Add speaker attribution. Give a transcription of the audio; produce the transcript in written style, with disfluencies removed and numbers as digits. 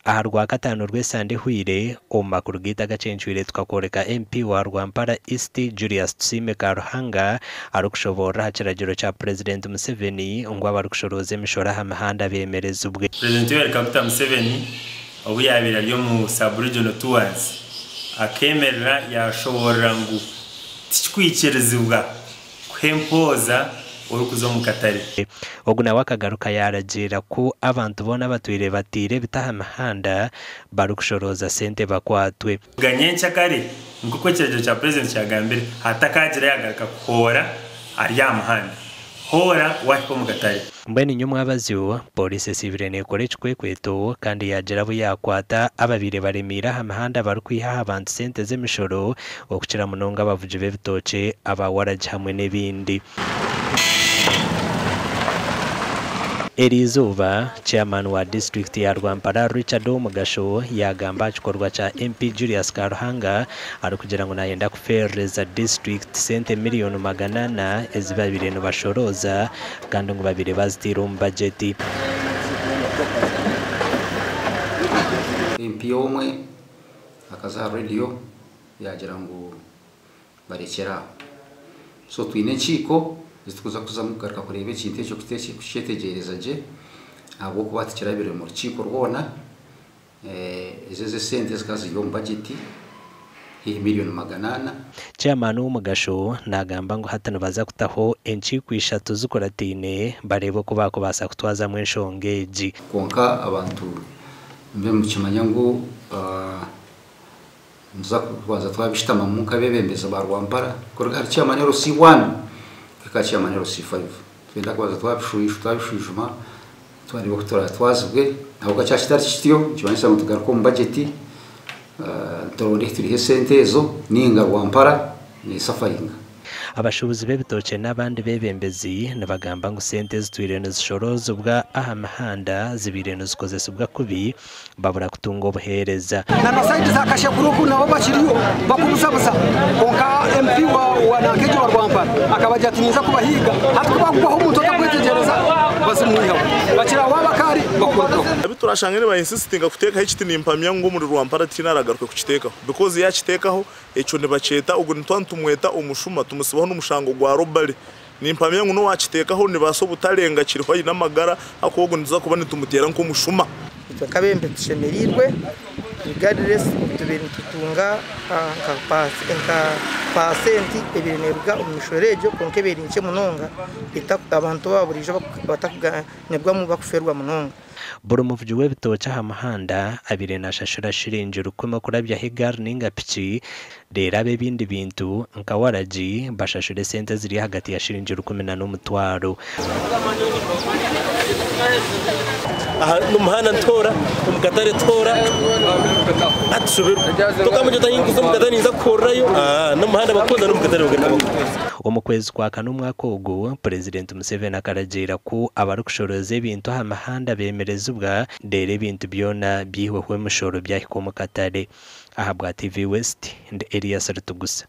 Speaker 1: Aha Rwakataano rw'esande ehweire, omu makuru gaitu agacencwire tukakworeka MP wa Rwampara East, Julius Tusiime Karuhanga arikushoboorora aha kiragiro kya Purezidenti Museveni ngu abarikushorooza emishoro aha mihanda beemerezibwe.
Speaker 2: Purezidenti Yoweri Kaguta Museveni obu yaabaire ari omu Sub-Regional Tours akeemerera yaashoboorora ngu tikikwikirizibwa kuha empooza orikuza omu katare.
Speaker 1: Ogu nawe akagaruka yaaragiira ku abantu boona abatwire bataire ebiti aha mihanda barikushorooza sente bakwatwe.
Speaker 2: Kuruga nyenkyakare, nk'oku ekiragiro kya Purezidenti kyagambire, hatakaagira yaagaruka kuhoora ari aha muhanda. Hoora waahika omu katare.
Speaker 1: Mbwenu nyowe omwabazyo, pooriisi esiibire neekora ekikwekweto kandi yaagira abu yaakwata ababaire baremeire aha mihanda barikwiha aha bantu sente z'emishoro okukira munonga abavugi b'ebitookye, aba waragi hamwe n'ebindi. Eriizooba, Chairman wa disiturikiti ya Rwampara, Richard Owomugasho yaagamba aha kikorwa kya MP Julius Karuhanga arikugira ngu nayenda kufeerereza disiturikiti sente miriyoni 400 ezi babaire nibashorooza kandi ngu babaire bazitaire omu bagyeti.
Speaker 3: MP omwe akaza aha rediyo yaagira ngu barekyere aho. So twine enkiiko ezi turikuza kuzamu kugaruka kureeba ekintu ekyo kukyetegyereza gye ahabw'okuba tikirabire mu rukiiko rwona. Ezo ez'esente zikaba ziri omu bagyeti haihi miriyoni 400.
Speaker 1: Chairman Owomugasho naagamba ngu hati nibaza kutaho enkiiko ishatu zikurataine bareebe oku baakubaasa kutwazamu enshonga egi.
Speaker 3: Kwonka abantu mube mukimanya ngu nituza kubanza twabishutamamu nk'abeebembezi ba Rwampara kuruga ahari Chairman LC1 kuhika aha Chairman LC5. Nitwenda kubanza twabishwijuma twareeba oku turaatwazibwe ahabw'okuba kyaba kitari kityo nikimanyisa ngu tugaruke omu bagyeti turonde ahu turiiha esente ezo nainga Rwampara neesafaringa.
Speaker 1: Abashuubuzi b'ebitookye n'abandi beebembezi nibagamba ngu sente ezitwire nizishoroozibwa aha mihanda zibaire nizikozesibwa kubi babura kutunga obuheereza.
Speaker 4: Na na side za Kashekuru oku nabo bakiriyo bakubuzabuza kwonka MP wa nanka egyo wa Rwampara akabagira ati ninza kubahiiga hati kubakugwaho omuntu otakwetegyereza bazimwihaho bakira waaba akaari bakurugaho.
Speaker 5: Abu turashanga niba insistinga kuteekaho ekiti nimpamya ngu omuri Rwampara tihaine aragaruke kukiteekaho because yaakiteekaho ekyo nibakyeta ogwo nituba nitumweta omushuma tumutsibaho n'omushango gwa robbery. Nimpamya ngu n'owaakiteekaho nibaasa obutarenga kiriho aine amagara ahakuba ogwo nituza kuba nitumuteera nk'omushuma.
Speaker 6: Itwe nk'abebembezi tushemereirwe regardless obu tubaire nitutunga nka paasenti ebaire neeruga omu mishoro egyo kwonka ebaire nkye munonga abantu ba buriijo batakuganyirwamu bakufeerwa munonga.
Speaker 1: Buri muvugi w'ebitookye aha muhanda abaire naashashura shiringi rukumi okurabyaho egaari nainga piki, reero ab'ebindi bintu nka waragi bashashure esente eziri ahagati ya shiringi rukumi na n'omutwaro.
Speaker 7: Aha n'omuhanda nituhoora, omu katare tuhoora, atushoberwa. Tokaamugira oti ninkuza omu katare ninza kuhoorerayo, n'omuhanda bakuhooza n'omu katare bagaruka bakuhooza.
Speaker 1: Omu kwezi kwa kana omwaka ogu, Purezidenti Museveni akaragiira ku abarikushorooza ebintu aha mihanda beemerezibwa reero ebintu byona byihweho emishoro byahika omu katare. Ahabwa TV West, ndi Elias Ritugusa.